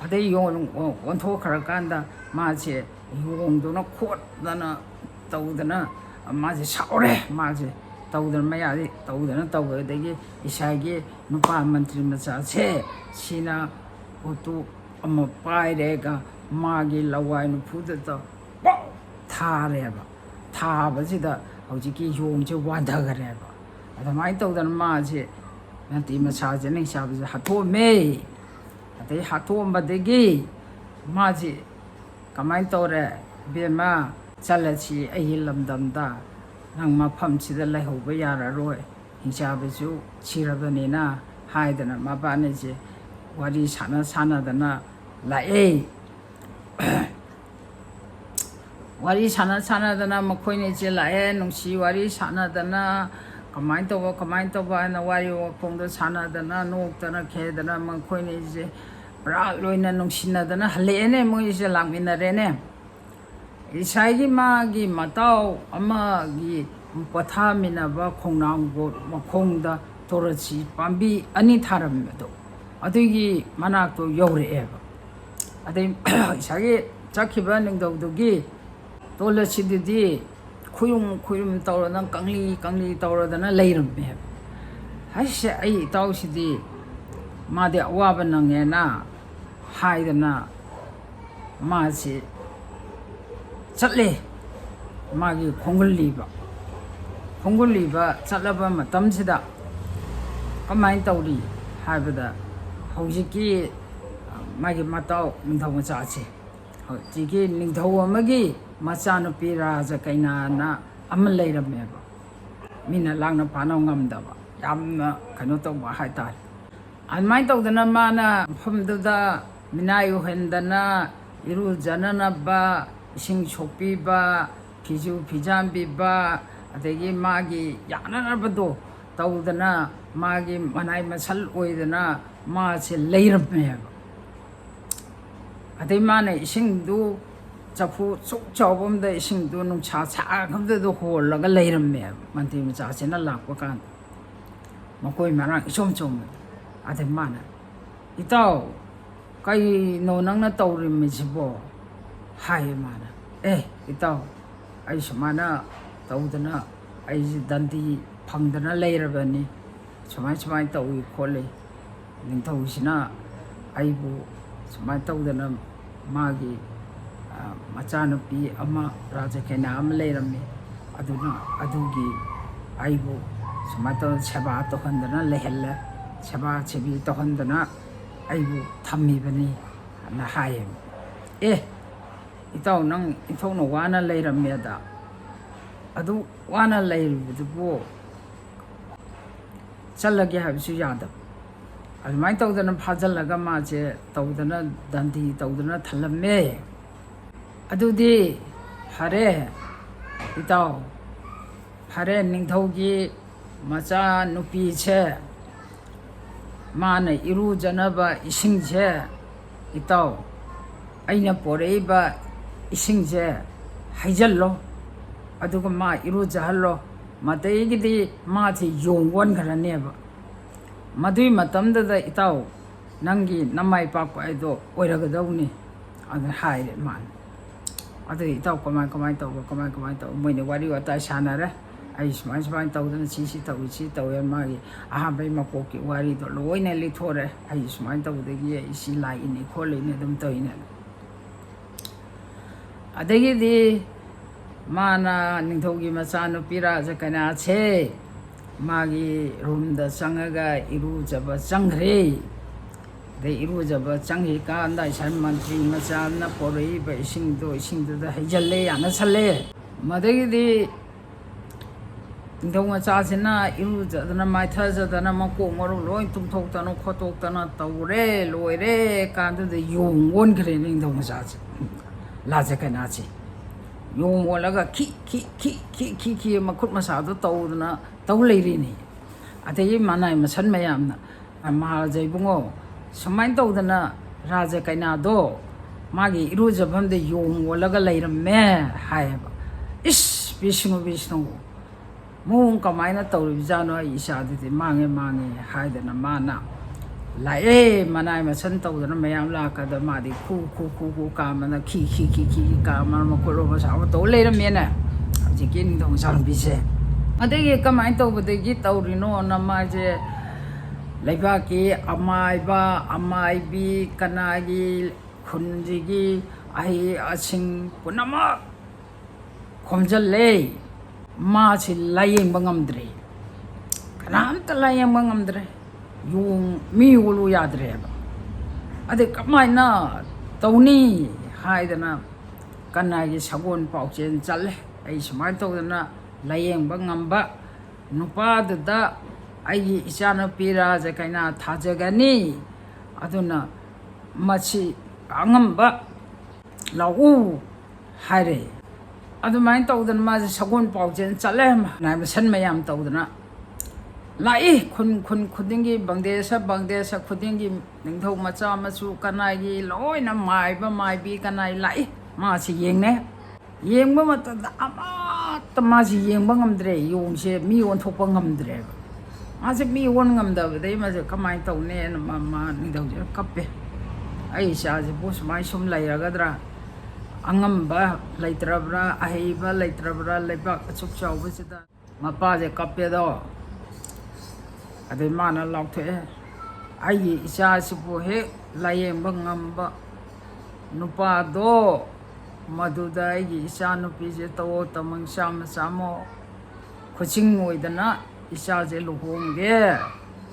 ꯑꯗꯩ ꯌꯣꯡ ꯑꯣꯟꯊꯣꯛꯈ꯭ꯔꯀꯥꯟꯗ ꯃꯥꯁꯦ ꯌꯣꯡꯗꯨꯅ ꯈꯣꯠꯇꯅ ꯇꯧꯗꯅ, ꯃꯥꯁꯦ ꯁꯥꯎꯔꯦ꯫ ꯃꯥꯁꯦ ꯇꯧꯗꯅ, ꯃꯌꯥꯗꯤ ꯇꯧꯗꯅ ꯇꯧꯕꯗꯒꯤ ꯏꯁꯥꯒꯤ ꯅꯨꯄꯥ ꯃꯟꯇ꯭ꯔꯤ ꯃꯆꯥꯁꯦ ꯁꯤꯅ ꯎꯇꯨꯞ ꯑꯃ ꯄꯥꯏꯔꯦꯒ ꯃꯥꯒꯤ ꯂꯋꯥꯏ ꯅꯨꯐꯨꯗꯨꯗ ꯄꯥꯎ ꯊꯥꯔꯦꯕ꯫ ꯊꯥꯕꯁꯤꯗ ꯍꯧꯖꯤꯛꯀꯤ ꯌꯣꯡꯁꯦ ꯋꯥꯟꯊꯈꯔꯦꯕ꯫ ꯑꯗꯨꯃꯥꯏꯅ ꯇꯧꯗꯅ ꯃꯥꯁꯦ ꯃꯟꯇ꯭ꯔꯤ ꯃꯆꯥꯁꯦ ꯍꯤꯡꯆꯥꯕꯤꯁꯦ ꯍꯥꯠꯇꯣꯛꯑꯝꯃꯦ꯫ ꯑꯗꯩ ꯍꯥꯠꯇꯣꯛꯑꯝꯕꯗꯒꯤ ꯃꯥꯁꯦ ꯀꯃꯥꯏꯅ ꯇꯧꯔꯦ, "ꯏꯕꯦꯝꯃ, ꯆꯠꯂꯁꯤ ꯑꯩꯒꯤ ꯂꯝꯗꯝꯗ, ꯅꯪ ꯃꯐꯝꯁꯤꯗ ꯂꯩꯍꯧꯕ ꯌꯥꯔꯔꯣꯏ, ꯍꯤꯡꯆꯥꯕꯤꯁꯨ ꯁꯤꯔꯕꯅꯤꯅ" ꯍꯥꯏꯗꯅ ꯃꯕꯥꯅꯤꯁꯦ ꯋꯥꯔꯤ ꯁꯥꯟꯅ ꯁꯥꯟꯅꯗꯅ ꯂꯥꯛꯑꯦ꯫ ꯋꯥꯔꯤ ꯁꯥꯟꯅ ꯁꯥꯟꯅꯗꯅ ꯃꯈꯣꯏꯅꯤꯁꯦ ꯂꯥꯛꯑꯦ, ꯅꯨꯡꯁꯤ ꯋꯥꯔꯤ ꯁꯥꯟꯅꯗꯅ, ꯀꯃꯥꯏꯅ ꯇꯧꯕ, ꯀꯃꯥꯏꯅ ꯇꯧꯕ ꯍꯥꯏꯅ ꯋꯥꯔꯤ ꯋꯥꯈꯣꯡꯗꯣ ꯁꯥꯟꯅꯗꯅ, ꯅꯣꯛꯇꯅ ꯈꯦꯗꯅ ꯃꯈꯣꯏꯅꯤꯁꯦ ꯄꯨꯔꯥ ꯂꯣꯏꯅ ꯅꯨꯡꯁꯤꯅꯗꯅ ꯍꯜꯂꯛꯑꯦꯅꯦ, ꯃꯣꯏꯁꯦ ꯂꯥꯛꯃꯤꯟꯅꯔꯦꯅꯦ꯫ ꯉꯁꯥꯏꯒꯤ ꯃꯥꯒꯤ ꯃꯇꯥꯎ ꯑꯃꯒꯤ ꯄꯣꯊꯥꯃꯤꯟꯅꯕ ꯈꯣꯡꯅꯥꯡꯒꯣ ꯃꯈꯣꯡꯗ ꯇꯣꯔꯁꯤ ꯄꯥꯝꯕꯤ ꯑꯅꯤ ꯊꯥꯔꯝꯃꯤꯕꯗꯣ, ꯑꯗꯨꯒꯤ ꯃꯅꯥꯛꯇꯣ ꯌꯧꯔꯛꯑꯦꯕ꯫ ꯑꯗꯩ ꯉꯁꯥꯏꯒꯤ ꯆꯠꯈꯤꯕ ꯅꯤꯡꯊꯧꯗꯨꯒꯤ ꯇꯣꯔꯁꯤꯗꯨꯗꯤ ꯈꯨꯌꯨꯝ ꯈꯨꯌꯨꯝ ꯇꯧꯔꯗꯅ, ꯀꯪꯂꯤ ꯀꯪꯂꯤ ꯇꯧꯔꯗꯅ ꯂꯩꯔꯝꯃꯦꯕ꯫ "ꯍꯩꯁꯦ, ꯑꯩ ꯏꯇꯥꯎꯁꯤꯗꯤ ꯃꯥꯗꯤ ꯑꯋꯥꯕ ꯅꯪꯉꯦꯅ" ꯍꯥꯏꯗꯅ ꯃꯥꯁꯤ ꯆꯠꯂꯦ꯫ ꯃꯥꯒꯤ ꯈꯣꯡꯒꯨꯜ ꯂꯤꯕ, ꯈꯣꯡꯒꯨꯜꯂꯤꯕ ꯆꯠꯂꯕ ꯃꯇꯝꯁꯤꯗ ꯀꯃꯥꯏꯅ ꯇꯧꯔꯤ ꯍꯥꯏꯕꯗ, ꯍꯧꯖꯤꯛꯀꯤ ꯃꯥꯒꯤ ꯃꯇꯥꯎ ꯅꯤꯡꯊꯧ ꯃꯆꯥꯁꯦ, ꯍꯧꯖꯤꯛꯀꯤ ꯅꯤꯡꯊꯧ ꯑꯃꯒꯤ ꯃꯆꯥꯅꯨꯄꯤ ꯔꯥꯖ ꯀꯩꯅꯥꯅ ꯑꯃ ꯂꯩꯔꯝꯃꯦꯕ꯫ ꯃꯤꯅ ꯂꯥꯡꯅ ꯐꯥꯅ ꯉꯝꯗꯕ, ꯌꯥꯝꯅ ꯀꯩꯅꯣ ꯇꯧꯕ ꯍꯥꯏꯇꯥꯔꯦ꯫ ꯑꯗꯨꯃꯥꯏꯅ ꯇꯧꯗꯅ ꯃꯥꯅ ꯃꯐꯝꯗꯨꯗ ꯃꯤꯅꯥꯏ ꯑꯣꯏꯍꯟꯗꯅ, ꯏꯔꯨꯖꯅꯅꯕ ꯏꯁꯤꯡ ꯁꯣꯛꯄꯤꯕ, ꯐꯤꯖꯨ ꯐꯤꯖꯥꯝꯕꯤꯕ, ꯑꯗꯒꯤ ꯃꯥꯒꯤ ꯌꯥꯅꯅꯕꯗꯣ ꯇꯧꯗꯅ, ꯃꯥꯒꯤ ꯃꯅꯥꯏ ꯃꯁꯜ ꯑꯣꯏꯗꯅ ꯃꯥꯁꯦ ꯂꯩꯔꯝꯃꯦꯕ꯫ ꯑꯗꯩ ꯃꯥꯅ ꯏꯁꯤꯡꯗꯨ, ꯆꯐꯨ ꯁꯨꯛ ꯆꯥꯎꯕ ꯑꯃꯗ ꯏꯁꯤꯡꯗꯨ ꯅꯨꯡꯁꯥ ꯁꯥꯈ꯭ꯔꯕꯗꯨꯗ ꯍꯣꯜꯂꯒ ꯂꯩꯔꯝꯃꯦꯕ, ꯃꯟꯇ꯭ꯔꯤ ꯃꯆꯥꯁꯤꯅ ꯂꯥꯛꯄ ꯀꯥꯟꯗ꯫ ꯃꯈꯣꯏ ꯃꯔꯥꯡ ꯏꯆꯣꯝ ꯆꯣꯝꯕꯗ꯫ ꯑꯗ ꯃꯥꯅ, "ꯏꯇꯥꯎ, ꯀꯩꯅꯣ ꯅꯪꯅ ꯇꯧꯔꯝꯃꯤꯁꯤꯕꯣ?" ꯍꯥꯏꯌꯦ ꯃꯥꯅ꯫ "ꯑꯦ, ꯏꯇꯥꯎ, ꯑꯩ ꯁꯨꯃꯥꯏꯅ ꯇꯧꯗꯅ ꯑꯩꯁꯦ ꯗꯟꯗꯤ ꯐꯪꯗꯅ ꯂꯩꯔꯕꯅꯤ꯫ ꯁꯨꯃꯥꯏ ꯁꯨꯃꯥꯏꯅ ꯇꯧꯏ ꯈꯣꯠꯂꯤ꯫ ꯅꯤꯡꯊꯧꯁꯤꯅ ꯑꯩꯕꯨ ꯁꯨꯃꯥꯏꯅ ꯇꯧꯗꯅ ꯃꯥꯒꯤ, ꯑ, ꯃꯆꯥꯅꯨꯄꯤ ꯑꯃ ꯔꯥꯖ ꯀꯩꯅꯥ ꯑꯃ ꯂꯩꯔꯝꯃꯤ꯫ ꯑꯗꯨꯅ ꯑꯗꯨꯒꯤ ꯑꯩꯕꯨ ꯁꯨꯃꯥꯏꯅ ꯇꯧꯗꯅ ꯁꯦꯕꯥ ꯇꯧꯍꯟꯗꯅ ꯂꯩꯍꯜꯂꯦ꯫ ꯁꯦꯕꯥ ꯁꯦꯕꯤ ꯇꯧꯍꯟꯗꯅ ꯑꯩꯕꯨ ꯊꯝꯃꯤꯕꯅꯤ" ꯑꯅ ꯍꯥꯏꯌꯦꯕ꯫ "ꯑꯦ, ꯏꯇꯥꯎ, ꯅꯪ ꯏꯟꯊꯣꯛꯅ ꯋꯥꯅ ꯂꯩꯔꯝꯃꯦꯗ, ꯑꯗꯨ ꯋꯥꯅ ꯂꯩꯔꯤꯕꯗꯨꯕꯨ ꯆꯠꯂꯒꯦ ꯍꯥꯏꯕꯁꯨ ꯌꯥꯗꯕ"꯫ ꯑꯗꯨꯃꯥꯏꯅ ꯇꯧꯗꯅ ꯐꯥꯖꯤꯜꯂꯒ ꯃꯥꯁꯦ ꯇꯧꯗꯅ, ꯗꯟꯗꯤ ꯇꯧꯗꯅ ꯊꯜꯂꯝꯃꯦ꯫ ꯑꯗꯨꯗꯤ ꯐꯔꯦ, ꯏꯇꯥꯎ, ꯐꯔꯦ, ꯅꯤꯡꯊꯧꯒꯤ ꯃꯆꯥ ꯅꯨꯄꯤꯁꯦ, ꯃꯥꯅ ꯏꯔꯨꯖꯅꯕ ꯏꯁꯤꯡꯁꯦ, ꯏꯇꯥꯎ, ꯑꯩꯅ ꯄꯣꯔꯛꯏꯕ ꯏꯁꯤꯡꯁꯦ ꯍꯩꯖꯜꯂꯣ, ꯑꯗꯨꯒ ꯃꯥ ꯏꯔꯨꯖꯍꯜꯂꯣ꯫ ꯃꯗꯩꯒꯤꯗꯤ ꯃꯥꯁꯦ ꯌꯣꯡ ꯑꯣꯟꯈ꯭ꯔꯅꯦꯕ꯫ ꯃꯗꯨꯏ ꯃꯇꯝꯗꯨꯗ, ꯏꯇꯥꯎ, ꯅꯪꯒꯤ ꯅꯃꯥꯏ ꯄꯥꯛꯄ ꯍꯥꯏꯗꯣ ꯑꯣꯏꯔꯒꯗꯧꯅꯤ꯫ ꯑꯗꯨ ꯍꯥꯏꯔꯦ ꯃꯥꯅ꯫ ꯑꯗꯨ ꯏꯇꯥꯎ ꯀꯃꯥꯏ, ꯀꯃꯥꯏ ꯇꯧꯕ, ꯀꯃꯥꯏ, ꯀꯃꯥꯏ ꯇꯧꯕ, ꯃꯣꯏꯅ ꯋꯥꯔꯤ ꯋꯥꯇꯥꯏ ꯁꯥꯟꯅꯔꯦ꯫ "ꯑꯩ ꯁꯨꯃꯥꯏ, ꯁꯨꯃꯥꯏꯅ ꯇꯧꯗꯅ ꯁꯤ, ꯁꯤ ꯇꯧꯏ, ꯁꯤ ꯇꯧꯏ"꯫ ꯃꯥꯒꯤ ꯑꯍꯥꯟꯕꯒꯤ ꯃꯀꯣꯛꯀꯤ ꯋꯥꯔꯤꯗꯣ ꯂꯣꯏꯅ ꯂꯤꯊꯣꯔꯦ꯫ "ꯑꯩ ꯁꯨꯃꯥꯏꯅ ꯇꯧꯕꯗꯒꯤ ꯑꯩ ꯁꯤ ꯂꯥꯛꯏꯅꯤ ꯈꯣꯠꯂꯤꯅꯤ ꯑꯗꯨꯝ ꯇꯧꯏꯅꯦ"꯫ ꯑꯗꯒꯤꯗꯤ ꯃꯥꯅ, ꯅꯤꯡꯊꯧꯒꯤ ꯃꯆꯥꯅꯨꯄꯤ ꯔꯥꯖ ꯀꯩꯅꯥꯁꯦ, ꯃꯥꯒꯤ ꯔꯨꯝꯗ ꯆꯪꯉꯒ ꯏꯔꯨꯖꯕ ꯆꯪꯈ꯭ꯔꯦ꯫ ꯑꯗꯩ ꯏꯔꯨꯖꯕ ꯆꯪꯈꯤꯀꯥꯟꯗ ꯏꯁꯥ ꯃꯟꯇ꯭ꯔꯤ ꯃꯆꯥꯅ ꯄꯣꯔꯛꯏꯕ ꯏꯁꯤꯡꯗꯣ, ꯏꯁꯤꯡꯗꯨꯗ ꯍꯩꯖꯜꯂꯦ, ꯌꯥꯅꯁꯜꯂꯦ꯫ ꯃꯗꯒꯤꯗꯤ ꯅꯤꯡꯊꯧ ꯃꯆꯥꯁꯤꯅ ꯏꯔꯨꯖꯗꯅ ꯃꯥꯏꯊꯖꯗꯅ ꯃꯀꯣꯛ ꯃꯔꯨ ꯂꯣꯏ ꯇꯨꯝꯊꯣꯛꯇꯅ ꯈꯣꯠꯇꯣꯛꯇꯅ ꯇꯧꯔꯦ, ꯂꯣꯏꯔꯦ꯫ ꯀꯥꯟꯗꯨꯗ ꯌꯣꯡ ꯑꯣꯟꯈ꯭ꯔꯦ ꯅꯤꯡꯊꯧ ꯃꯆꯥꯁꯦ, ꯂꯥꯖ ꯀꯩꯅꯥꯁꯦ꯫ ꯌꯣꯡ ꯑꯣꯜꯂꯒ ꯈꯤ ꯈꯤ ꯈꯤ ꯈꯤ ꯈꯤ ꯈꯤ ꯃꯈꯨꯠ ꯃꯁꯥꯗꯣ ꯇꯧꯗꯅ ꯇꯧ ꯂꯩꯔꯤꯅꯤ꯫ ꯑꯗꯒꯤ ꯃꯅꯥꯏ ꯃꯁꯟ ꯃꯌꯥꯝꯅ, "ꯃꯍꯥꯔꯥꯖꯥ ꯏꯕꯨꯡꯉꯣ, ꯁꯨꯃꯥꯏꯅ ꯇꯧꯗꯅ ꯔꯥꯖ ꯀꯩꯅꯥꯗꯣ ꯃꯥꯒꯤ ꯏꯔꯨꯖꯐꯝꯗ ꯌꯣꯡ ꯑꯣꯜꯂꯒ ꯂꯩꯔꯝꯃꯦ" ꯍꯥꯏꯌꯦꯕ꯫ "ꯏꯁ, ꯕꯤꯁꯅꯨ, ꯕꯤꯁꯅꯨ, ꯃꯑꯣꯡ ꯀꯃꯥꯏꯅ ꯇꯧꯔꯤꯕꯖꯥꯠꯅꯣ? ꯑꯩ ꯏꯆꯥꯗꯨꯗꯤ ꯃꯥꯡꯉꯦ, ꯃꯥꯡꯉꯦ" ꯍꯥꯏꯗꯅ ꯃꯥꯅ ꯂꯥꯛꯑꯦ꯫ ꯃꯅꯥꯏ ꯃꯁꯟ ꯇꯧꯗꯅ ꯃꯌꯥꯝ ꯂꯥꯛꯀꯗ ꯃꯥꯗꯤ ꯈꯨ ꯈꯨ ꯈꯨ ꯈꯨ ꯀꯥꯝꯃꯅ ꯈꯤ ꯈꯤ ꯈꯤ ꯈꯤ ꯈꯤ ꯀꯥꯝꯃꯅ ꯃꯈꯨꯠ ꯂꯣꯝꯕ ꯁꯥꯕ ꯇꯧ ꯂꯩꯔꯝꯃꯦꯅꯦ ꯍꯧꯖꯤꯛꯀꯤ ꯅꯤꯡꯊꯧ ꯃꯆꯥꯅꯨꯄꯤꯁꯦ꯫ ꯑꯗꯒꯤ ꯀꯃꯥꯏꯅ ꯇꯧꯕꯗꯒꯤ ꯇꯧꯔꯤꯅꯣꯅ ꯃꯥꯁꯦ ꯂꯩꯕꯥꯛꯀꯤ ꯑꯃꯥꯏꯕ, ꯑꯃꯥꯏꯕꯤ, ꯀꯅꯥꯒꯤ ꯈꯨꯟꯁꯤꯒꯤ ꯑꯍꯩ ꯑꯁꯤꯡ ꯄꯨꯝꯅꯃꯛ ꯈꯣꯝꯖꯤꯜꯂꯦ꯫ ꯃꯥꯁꯤ ꯂꯥꯌꯦꯡꯕ ꯉꯝꯗ꯭ꯔꯦ, ꯀꯅꯥꯝꯇ ꯂꯥꯌꯦꯡꯕ ꯉꯝꯗ꯭ꯔꯦ꯫ ꯌꯣꯡ ꯃꯤ ꯑꯣꯜꯂꯨ ꯌꯥꯗ꯭ꯔꯦꯕ꯫ ꯑꯗꯩ ꯀꯃꯥꯏꯅ ꯇꯧꯅꯤ ꯍꯥꯏꯗꯅ ꯀꯅꯥꯒꯤ ꯁꯒꯣꯜ ꯄꯥꯎꯆꯦꯟ ꯆꯠꯂꯦ꯫ "ꯑꯩ ꯁꯨꯃꯥꯏꯅ ꯇꯧꯗꯅ ꯂꯥꯌꯦꯡꯕ ꯉꯝꯕ ꯅꯨꯄꯥꯗꯨꯗ ꯑꯩꯒꯤ ꯏꯆꯥꯅꯨꯄꯤ ꯔꯥꯖ ꯀꯩꯅꯥ ꯊꯥꯖꯒꯅꯤ, ꯑꯗꯨꯅ ꯃꯁꯤ ꯑꯉꯝꯕ ꯂꯥꯛꯎ" ꯍꯥꯏꯔꯦ꯫ ꯑꯗꯨꯃꯥꯏꯅ ꯇꯧꯗꯅ ꯃꯥꯁꯦ ꯁꯒꯣꯜ ꯄꯥꯎꯆꯦꯟ ꯆꯠꯂꯦ, ꯃꯅꯥꯏ ꯃꯁꯟ ꯃꯌꯥꯝ ꯇꯧꯗꯅ ꯂꯥꯛꯏ꯫ ꯈꯨꯟ, ꯈꯨꯟ ꯈꯨꯗꯤꯡꯒꯤ, ꯕꯪꯗꯦꯁ, ꯕꯪꯗꯦꯁ ꯈꯨꯗꯤꯡꯒꯤ ꯅꯤꯡꯊꯧ ꯃꯆꯥ ꯃꯁꯨ ꯀꯅꯥꯏꯒꯤ ꯂꯣꯏꯅ ꯃꯥꯏꯕ ꯃꯥꯏꯕꯤ ꯀꯅꯥꯏ ꯂꯥꯛꯏ꯫ ꯃꯥꯁꯤ ꯌꯦꯡꯅꯩ꯫ ꯌꯦꯡꯕ ꯃꯇꯝꯗ ꯑꯃꯠꯇ ꯃꯥꯁꯤ ꯌꯦꯡꯕ ꯉꯝꯗ꯭ꯔꯦ, ꯌꯣꯡꯁꯦ ꯃꯤ ꯑꯣꯟꯊꯣꯛꯄ ꯉꯝꯗ꯭ꯔꯦꯕ꯫ ꯃꯥꯁꯦ ꯃꯤ ꯑꯣꯟ ꯉꯝꯗꯕꯗꯩ ꯃꯥꯁꯦ ꯀꯃꯥꯏꯅ ꯇꯧꯅꯦꯅ ꯃꯥ, ꯃꯥ ꯅꯤꯡꯊꯧꯁꯤꯅ ꯀꯞꯄꯦ꯫ "ꯑꯩ ꯏꯆꯥꯁꯤꯕꯨ ꯁꯨꯃꯥꯏꯅ ꯁꯨꯝ ꯂꯩꯔꯒꯗ꯭ꯔꯥ? ꯑꯉꯝꯕ ꯂꯩꯇ꯭ꯔꯕ꯭ꯔꯥ? ꯑꯍꯩꯕ ꯂꯩꯇ꯭ꯔꯕ꯭ꯔꯥ? ꯂꯩꯕꯥꯛ ꯑꯁꯨꯛ ꯆꯥꯎꯕꯁꯤꯗ?" ꯃꯄꯥꯁꯦ ꯀꯞꯄꯦꯗꯣ꯫ ꯑꯗꯩ ꯃꯥꯅ ꯂꯥꯎꯊꯣꯛꯑꯦ, "ꯑꯩꯒꯤ ꯏꯆꯥꯁꯤꯕꯨ ꯍꯦꯛ ꯂꯥꯌꯦꯡꯕ ꯉꯝꯕ ꯅꯨꯄꯥꯗꯣ ꯃꯗꯨꯗ ꯑꯩꯒꯤ ꯏꯆꯥꯅꯨꯄꯤꯁꯦ ꯇꯧꯑꯣ ꯇꯝꯃꯣ, ꯏꯆꯥ ꯃꯆꯥ ꯑꯃ ꯈꯨꯆꯤꯡ ꯑꯣꯏꯗꯅ ꯏꯆꯥꯁꯦ ꯂꯨꯍꯣꯡꯒꯦ,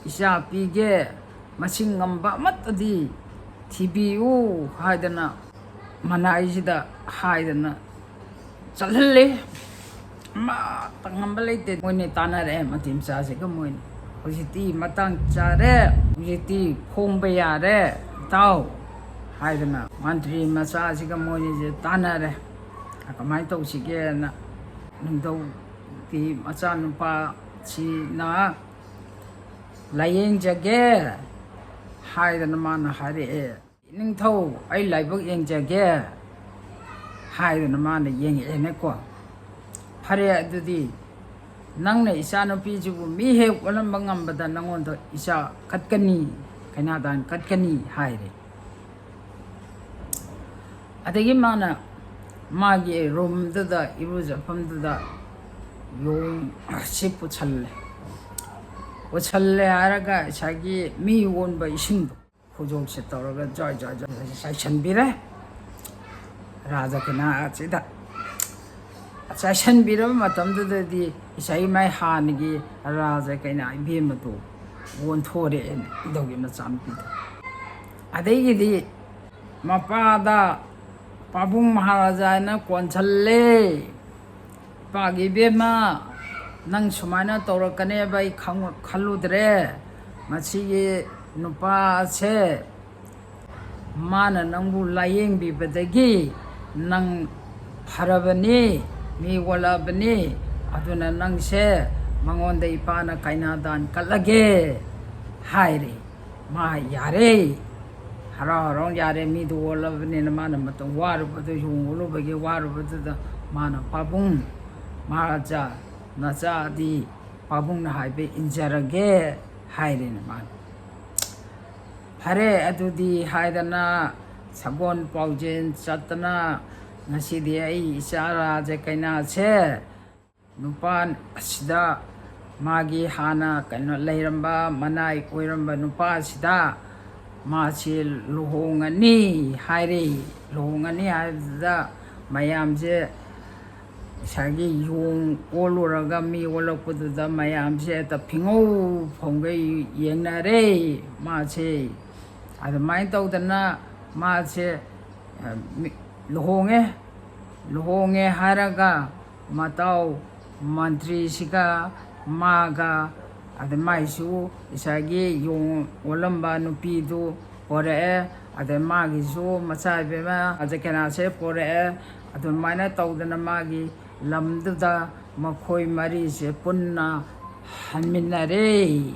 ꯏꯆꯥ ꯄꯤꯒꯦ, ꯃꯁꯤꯡ ꯉꯝꯕ ꯑꯃꯠꯇꯗꯤ ꯊꯤꯕꯤꯌꯨ ꯍꯥꯏꯗꯅ ꯃꯅꯥꯏꯁꯤꯗ ꯍꯥꯏꯗꯅ ꯆꯠꯍꯜꯂꯦ꯫ ꯑꯃꯠꯇ ꯉꯝꯕ ꯂꯩꯇꯦ꯫ ꯃꯣꯏꯅ ꯇꯥꯟꯅꯔꯛꯑꯦ ꯃꯇꯤ ꯃꯆꯥꯁꯤꯒ ꯃꯣꯏꯅ꯫ "ꯍꯧꯖꯤꯛꯇꯤ ꯃꯇꯥꯡ ꯆꯥꯔꯦ, ꯍꯧꯖꯤꯛꯇꯤ ꯐꯣꯡꯕ ꯌꯥꯔꯦ ꯏꯇꯥꯎ" ꯍꯥꯏꯗꯅ ꯃꯟꯇ꯭ꯔꯤ ꯃꯆꯥꯁꯤꯒ ꯃꯣꯏꯅꯤꯁꯦ ꯇꯥꯟꯅꯔꯦ꯫ "ꯀꯃꯥꯏꯅ ꯇꯧꯁꯤꯒꯦꯅ?" ꯅꯤꯡꯊꯧꯒꯤ ꯃꯆꯥꯅꯨꯄꯥꯁꯤꯅ "ꯂꯥꯏꯌꯦꯡꯖꯒꯦ" ꯍꯥꯏꯗꯅ ꯃꯥꯅ ꯍꯥꯏꯔꯛꯑꯦ꯫ "ꯅꯤꯡꯊꯧ, ꯑꯩ ꯂꯥꯏꯕꯛ ꯌꯦꯡꯖꯒꯦ" ꯍꯥꯏꯗꯅ ꯃꯥꯅ ꯌꯦꯡꯉꯛꯑꯦꯅꯦꯀꯣ꯫ "ꯐꯔꯦ, ꯑꯗꯨꯗꯤ ꯅꯪꯅ ꯏꯆꯥꯅꯨꯄꯤꯁꯤꯕꯨ ꯃꯤ ꯍꯦꯛ ꯑꯣꯜꯂꯝꯕ ꯉꯝꯕꯗ ꯅꯪꯉꯣꯟꯗ ꯏꯆꯥ ꯀꯠꯀꯅꯤ, ꯀꯩꯅꯥꯗꯥꯟ ꯀꯠꯀꯅꯤ" ꯍꯥꯏꯔꯦ꯫ ꯑꯗꯒꯤ ꯃꯥꯅ ꯃꯥꯒꯤ ꯔꯨꯝꯗꯨꯗ, ꯏꯔꯨꯖꯐꯝꯗꯨꯗ ꯌꯣꯡꯁꯤ ꯄꯨꯁꯜꯂꯦ꯫ ꯄꯨꯁꯜꯂꯦ ꯍꯥꯏꯔꯒ ꯉꯁꯥꯏꯒꯤ ꯃꯤ ꯑꯣꯟꯕ ꯏꯁꯤꯡꯗꯣ ꯈꯨꯖꯣꯛꯁꯦ ꯇꯧꯔꯒ ꯖꯣꯏ ꯖꯣꯏ ꯖꯣꯏ ꯆꯥꯏꯁꯟꯕꯤꯔꯦ ꯔꯥꯖ ꯀꯩꯅꯥꯁꯤꯗ꯫ ꯆꯥꯏꯁꯟꯕꯤꯔꯕ ꯃꯇꯝꯗꯨꯗꯗꯤ ꯏꯁꯩ ꯃꯥꯏ ꯍꯥꯟꯅꯒꯤ ꯔꯥꯖ ꯀꯩꯅꯥ ꯏꯕꯦꯝꯃꯗꯣ ꯑꯣꯟꯊꯣꯔꯛꯑꯦꯅꯦ, ꯏꯙꯧꯒꯤ ꯃꯆꯥꯅꯨꯄꯤꯗꯣ꯫ ꯑꯗꯒꯤꯗꯤ ꯃꯄꯥꯗ ꯄꯥꯕꯨꯡ ꯃꯍꯥꯔꯥꯖꯥꯅ ꯀꯣꯟꯁꯜꯂꯦ꯫ "ꯏꯄꯥꯒꯤ ꯏꯕꯦꯝꯃ, ꯅꯪ ꯁꯨꯃꯥꯏꯅ ꯇꯧꯔꯛꯀꯅꯦꯕ ꯑꯩ ꯈꯪ-, ꯈꯜꯂꯨꯗ꯭ꯔꯦ꯫ ꯃꯁꯤꯒꯤ ꯅꯨꯄꯥꯁꯦ ꯃꯥꯅ ꯅꯪꯕꯨ ꯂꯥꯌꯦꯡꯕꯤꯕꯗꯒꯤ ꯅꯪ ꯐꯔꯕꯅꯤ, ꯃꯤ ꯑꯣꯜꯂꯛꯑꯕꯅꯤ꯫ ꯑꯗꯨꯅ ꯅꯪꯁꯦ ꯃꯉꯣꯟꯗ ꯏꯄꯥꯅ ꯀꯩꯅꯥꯗꯥꯟ ꯀꯠꯂꯒꯦ" ꯍꯥꯏꯔꯦ꯫ ꯃꯥ ꯌꯥꯔꯦ, ꯍꯔꯥꯎ ꯍꯔꯥꯎ ꯌꯥꯔꯦ꯫ ꯃꯤꯗꯨ ꯑꯣꯜꯂꯕꯅꯤꯅ ꯃꯥꯅ ꯃꯇꯝ ꯋꯥꯔꯨꯕꯗꯨ, ꯌꯣꯡ ꯑꯣꯜꯂꯨꯕꯒꯤ ꯋꯥꯔꯨꯕꯗꯨꯗ ꯃꯥꯅ "ꯄꯥꯕꯨꯡ, ꯃꯍꯥꯔꯥꯖꯥ, ꯅꯆꯥꯗꯤ ꯄꯥꯕꯨꯡꯅ ꯍꯥꯏꯕ ꯏꯟꯖꯔꯒꯦ" ꯍꯥꯏꯔꯦꯅ ꯃꯥꯅ꯫ "ꯐꯔꯦ ꯑꯗꯨꯗꯤ" ꯍꯥꯏꯗꯅ ꯁꯒꯣꯜ ꯄꯥꯎꯖꯦꯜ ꯆꯠꯇꯅ ꯉꯁꯤꯗꯤ ꯑꯩ ꯏꯆꯥ ꯔꯥꯖ ꯀꯩꯅꯥꯁꯦ ꯅꯨꯄꯥ ꯑꯁꯤꯗ, ꯃꯥꯒꯤ ꯍꯥꯟꯅ ꯀꯩꯅꯣ ꯂꯩꯔꯝꯕ, ꯃꯅꯥꯏ ꯑꯣꯏꯔꯝꯕ ꯅꯨꯄꯥ ꯑꯁꯤꯗ ꯃꯥꯁꯤ ꯂꯨꯍꯣꯡꯉꯅꯤ ꯍꯥꯏꯔꯦ꯫ ꯂꯨꯍꯣꯡꯉꯅꯤ ꯍꯥꯏꯕꯗꯨꯗ ꯃꯌꯥꯝꯁꯦ ꯉꯁꯥꯏꯒꯤ ꯌꯣꯡ ꯑꯣꯜꯂꯨꯔꯒ ꯃꯤ ꯑꯣꯜꯂꯛꯄꯗꯨꯗ ꯃꯌꯥꯝꯁꯦ ꯍꯦꯛꯇ ꯐꯤꯡꯉꯧ ꯐꯣꯡꯒꯩ ꯌꯦꯡꯅꯔꯦ꯫ ꯃꯥꯁꯦ ꯑꯗꯨꯃꯥꯏꯅ ꯇꯧꯗꯅ ꯃꯥꯁꯦ, ꯑ, ꯃꯤ-, ꯂꯨꯍꯣꯡꯉꯦ꯫ ꯂꯨꯍꯣꯡꯉꯦ ꯍꯥꯏꯔꯒ ꯃꯇꯥꯎ ꯃꯟꯇ꯭ꯔꯤꯁꯤꯒ ꯃꯥꯒ, ꯑꯗ ꯃꯥꯏꯁꯨ ꯉꯁꯥꯏꯒꯤ ꯌꯣꯡ ꯑꯣꯜꯂꯝꯕ ꯅꯨꯄꯤꯗꯨ ꯄꯣꯔꯛꯑꯦ꯫ ꯑꯗ ꯃꯥꯒꯤꯁꯨ ꯃꯆꯥ ꯏꯕꯦꯝꯃ ꯑꯗ ꯀꯩꯅꯥꯁꯦ ꯄꯣꯔꯛꯑꯦ꯫ ꯑꯗꯨꯃꯥꯏꯅ ꯇꯧꯗꯅ ꯃꯥꯒꯤ ꯂꯝꯗꯨꯗ ꯃꯈꯣꯏ ꯃꯔꯤꯁꯦ ꯄꯨꯟꯅ ꯍꯟꯃꯤꯟꯅꯔꯦ꯫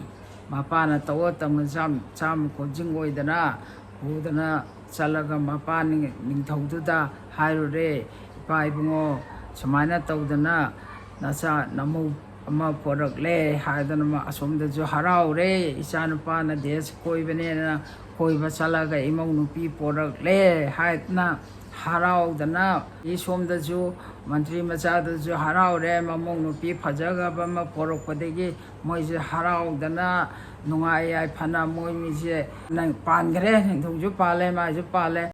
ꯃꯄꯥꯅ ꯇꯧꯔ ꯇꯧꯅ ꯆꯥꯝ-, ꯆꯥꯝ ꯀꯣꯟꯖꯤꯡ ꯑꯣꯏꯗꯅ ꯄꯨꯗꯅ ꯆꯠꯂꯒ ꯃꯄꯥ ꯅꯤꯡ-, ꯅꯤꯡꯊꯧꯗꯨꯗ ꯍꯥꯏꯔꯨꯔꯦ, "ꯏꯄꯥ ꯏꯕꯨꯡꯉꯣ, ꯁꯨꯃꯥꯏꯅ ꯇꯧꯗꯅ ꯅꯆꯥ ꯅꯃꯧ ꯑꯃ ꯄꯣꯔꯛꯂꯦ" ꯍꯥꯏꯗꯅ ꯃꯥ ꯑꯁꯣꯝꯗꯁꯨ ꯍꯔꯥꯎꯔꯦ꯫ "ꯏꯆꯥꯅꯨꯄꯥꯅ ꯗꯦꯁ ꯀꯣꯏꯕꯅꯦꯅ ꯀꯣꯏꯕ ꯆꯠꯂꯒ ꯏꯃꯧ ꯅꯨꯄꯤ ꯄꯣꯔꯛꯂꯦ" ꯍꯥꯏꯗꯅ ꯍꯔꯥꯎꯗꯅ, ꯏ ꯁꯣꯝꯗꯁꯨ ꯃꯟꯇ꯭ꯔꯤ ꯃꯆꯥꯗꯨꯁꯨ ꯍꯔꯥꯎꯔꯦ, ꯃꯃꯧ ꯅꯨꯄꯤ ꯐꯖꯈ꯭ꯔꯕ ꯑꯃ ꯄꯣꯔꯛꯄꯗꯒꯤ ꯃꯣꯏꯁꯦ ꯍꯔꯥꯎꯗꯅ ꯅꯨꯡꯉꯥꯏ ꯌꯥꯏꯐꯅ ꯃꯣꯏ ꯃꯤꯁꯦ ꯅꯪ ꯄꯥꯟꯈ꯭ꯔꯦ, ꯅꯤꯡꯊꯧꯁꯨ ꯄꯥꯜꯂꯦ, ꯃꯥꯏꯁꯨ ꯄꯥꯜꯂꯦ꯫